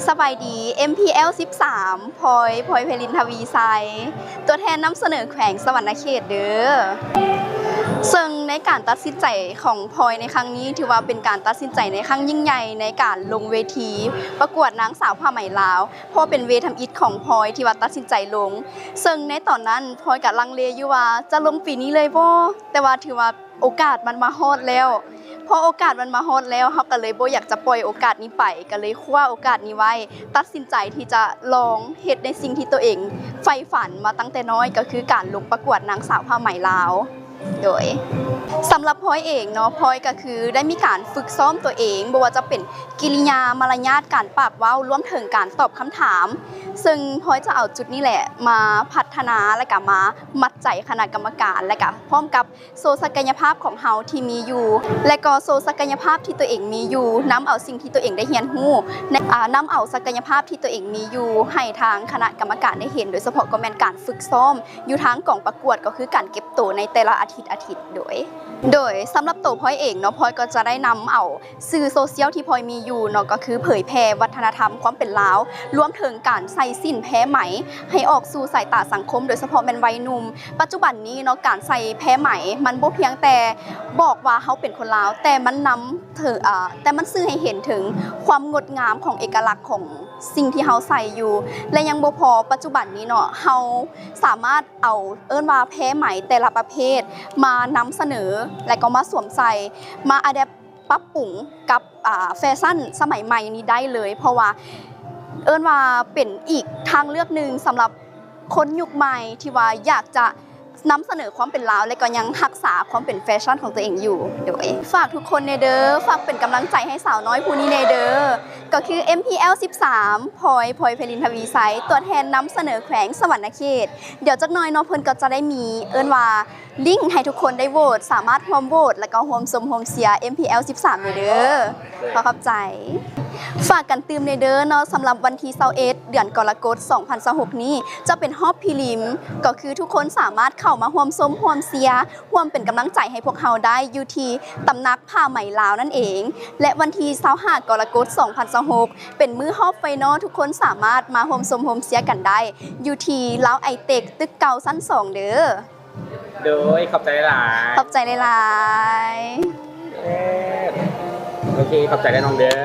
ສະບາຍດີ ເອັມພີແອລສິບສາມ ພອຍ ພອຍໄພລິນ ທະວີໄຊ ຕົວແທນນຳສະເໜີແຂວງສະຫວັນນະເຂດເດີ. ເຊິ່ງໃນການຕັດສິນໃຈຂອງພອຍໃນຄັ້ງນີ້ ຖືວ່າເປັນການຕັດສິນໃຈໃນຄັ້ງຍິ່ງໃຫຍ່ໃນການລົງເວທີປະກວດນາງສາວຜ້າໄໝລາວ ເພາະເປັນເວທຳອິດຂອງພອຍທີ່ວ່າຕັດສິນໃຈລົງ. ເຊິ່ງໃນຕອນນັ້ນພອຍກະລັງເລຢູ່ວ່າຈະລົງປີນີ້ເລີຍບໍ່? ແຕ່ວ່າຖືວ່າໂອກາດມັນມາຮອດແລ້ວ. ພໍໂອກາດມັນມາຮອດແລ້ວ ເຮົາກະເລີຍບໍ່ຢາກຈະປ່ອຍໂອກາດນີ້ໄປ ກະເລີຍຄວ້າໂອກາດນີ້ໄວ້ ຕັດສິນໃຈທີ່ຈະລອງເຮັດໃນສິ່ງທີ່ຕົວເອງໃຝ່ຝັນມາຕັ້ງແຕ່ນ້ອຍ ກະຄືການລົງປະກວດນາງສາວຜ້າໄໝລາວ. ໂດຍ ສຳລັບພອຍເອງເນາະ ພອຍກະຄືໄດ້ມີການຝຶກຊ້ອມຕົວເອງ ບໍ່ວ່າຈະເປັນກິລິຍາ ມາລະຍາດ ການປາກເວົ້າ ລວມເຖິງການຕອບຄຳຖາມ ເຊິ່ງພອຍຈະເອົາຈຸດນີ້ແຫຼະມາພັດທະນາ ແລະກະມາມັດໃຈຄະນະກຳມະການ ແລະກະພ້ອມກັບໂຊສັກກະຍະພາບຂອງເຮົາທີ່ມີຢູ່ ແລະກໍໂຊສັກກະຍະພາບທີ່ຕົວເອງມີຢູ່ ນຳເອົາສິ່ງທີ່ຕົວເອງໄດ້ຮຽນຮູ້ ໃນ ອາ ນຳເອົາສັກກະຍະພາບທີ່ຕົວເອງມີຢູ່ໃຫ້ທາງຄະນະກຳມະການໄດ້ເຫັນ ໂດຍສະເພາະກໍແມ່ນການຝຶກຊ້ອມຢູ່ທາງກອງປະກວດ ກໍຄືການເກັບໂຕໃນແຕ່ລະອາທິດ ອາທິດ ໂດຍ ໂດຍສຳລັບໂຕພອຍເອງເນາະ ພອຍກໍຈະໄດ້ນຳເອົາສື່ໂຊຊຽວທີ່ພອຍມີຢູ່ເນາະ ກໍຄືເຜີຍແຜ່ວັດທະນະທຳຄວາມເປັນລາວ ລວມເຖິງການໃສ່ສິ້ນແພໄໝໃຫ້ອອກສູ່ສາຍຕາສັງຄົມ ໂດຍສະເພາະແມ່ນໄວໜຸ່ມ. ປັດຈຸບັນນີ້ເນາະ ການໃສ່ແພໄໝມັນບໍ່ພຽງແຕ່ບອກວ່າເຮົາເປັນຄົນລາວ ແຕ່ມັນນຳເຖິງ ອາ ແຕ່ມັນສື່ໃຫ້ເຫັນເຖິງຄວາມງົດງາມຂອງເອກະລັກຂອງສິ່ງທີ່ເຮົາໃສ່ຢູ່ ແລະຍັງບໍ່ພໍ ປັດຈຸບັນນີ້ເນາະ ເຮົາສາມາດ ເອົາ ເອີ້ນວ່າແພໄໝແຕ່ລະປະເພດມານຳສະເໜີ ແລະກໍມາສວມໃສ່ ມາອາແດັບ ປັບປຸງກັບ ອາ ແຟຊັນສະໄໝໃໝ່ນີ້ໄດ້ເລີຍ ເພາະວ່າເອີ້ນວ່າເປັນອີກທາງເລືອກໜຶ່ງສຳລັບຄົນຍຸກໃໝ່ທີ່ວ່າຢາກຈະນຳສະເໜີຄວາມເປັນລາວ ແລະກໍຍັງຮັກສາຄວາມເປັນແຟຊັນຂອງຕົວເອງຢູ່. ໂດຍ ຝາກທຸກຄົນແດ່ເດີ ຝາກເປັນກຳລັງໃຈໃຫ້ສາວນ້ອຍຜູ້ນີ້ແດ່ເດີ ກໍຄື ເອັມພີແອລສິບສາມ ພອຍ ພອຍໄພລິນ ທະວີໄຊ ຕົວແທນນຳສະເໜີແຂວງສະຫວັນນະເຂດ. ດຽວຈັກໜ່ອຍເນາະ ເພິ່ນກໍຈະໄດ້ມີ ເອີ້ນວ່າລິ້ງໃຫ້ທຸກຄົນໄດ້ໂຫວດ ສາມາດຮ່ວມໂຫວດ ແລະກໍຮ່ວມຊົມຮ່ວມເຊຍ ເອັມພີແອລສິບສາມ ເດີ. ຂໍຂອບໃຈ. ຝາກກັນຕື່ມແດ່ເດີເນາະ ສຳລັບວັນທີຊາວເອັດ ເດືອນກໍລະກົດ ສອງພັນຊາວຫົກນີ້ ຈະເປັນຮອບພຣີລິມ ກໍຄືທຸກຄົນສາມາດເຂົ້າມາຮ່ວມຊົມຮ່ວມເຊຍ ຮ່ວມເປັນກຳລັງໃຈໃຫ້ພວກເຮົາໄດ້ຢູ່ທີ່ຕຳໜັກຜ້າໄໝລາວນັ້ນເອງ ແລະ ວັນທີຊາວຫ້າ ກໍລະກົດ ສອງພັນຊາວຫົກ ເປັນມື້ຮອບໄຟນອລ ທຸກຄົນສາມາດມາຮ່ວມຊົມຮ່ວມເຊຍກັນໄດ້ ຢູ່ທີ່ລາວໄອເຕັກ ຕຶກເກົ້າ ຊັ້ນສອງ ເດີ. ໂດຍ ຂອບໃຈຫຼາຍໆ. ຂອບໃຈຫຼາຍໆ. ໂອເຄ ຂອບໃຈຫຼາຍນ້ອງເດີ.